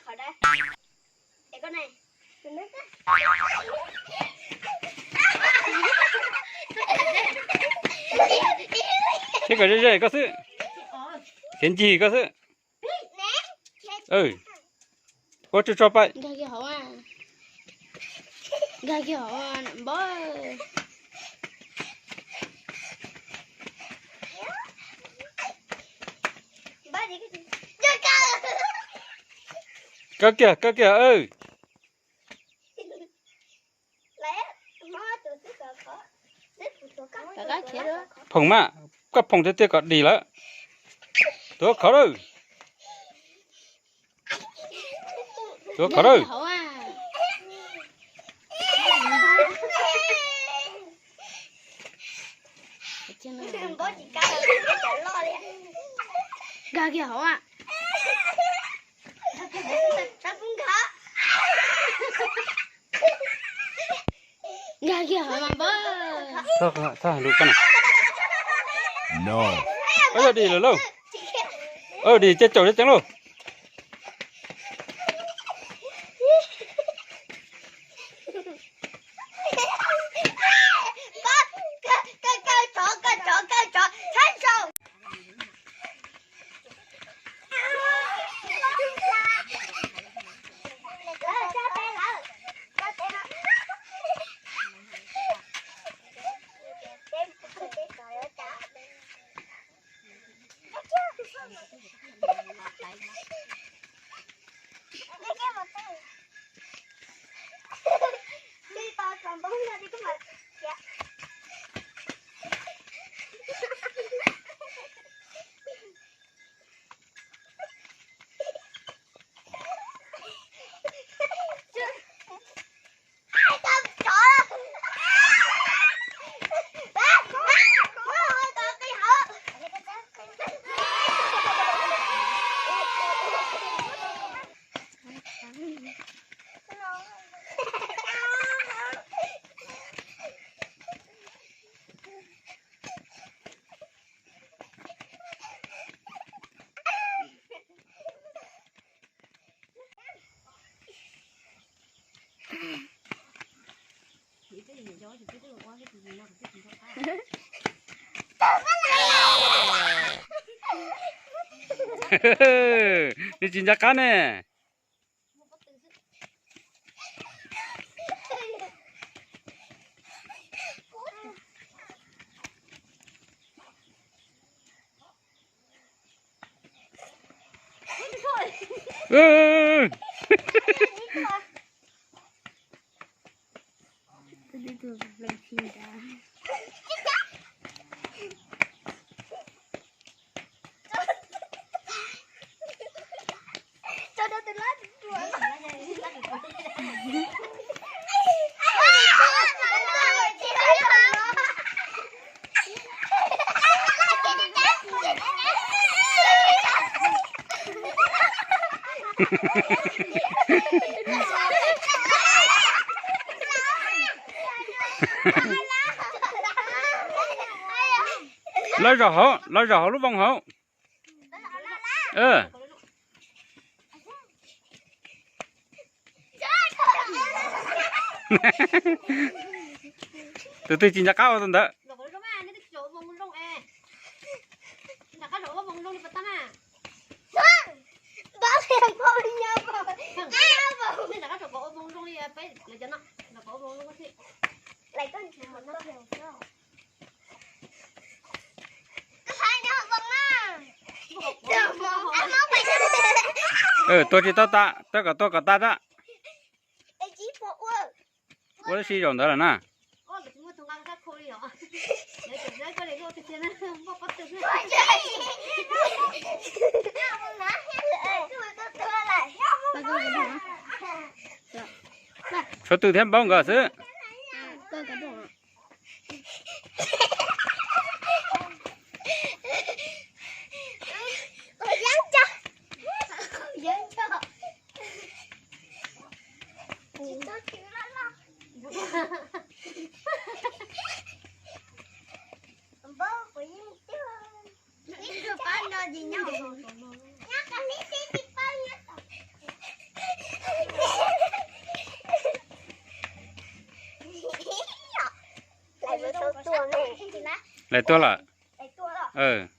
Thiab kom ze ze koj xwb, thiab ncig koj xwb. Ua tso tso pais. Kaw kiag, kaw kiag. Phoom mas, koj phoom tiag tiag kom dim lawm. Tuav khov lawm. Tuav khov lawm. Nkag kiag hauv. Nkag kiag hauv mas npawg. Txhob lus koj na. Koj yog dim lawm lauj. Dim ces caum ceev lauj. Nws tsis nco qab ne. Lawv zaum hauv, lawv zaum hauv lub voos hauv. Tus twg tsis nco qab ua tus ntawd. Tua tsis tau tas, tua kom tua kom tas tas. Ua lub si zaum ntawd lawm na. Tshuav Twm thiab Npaum nkawd xwb. Lawv tuag lawm.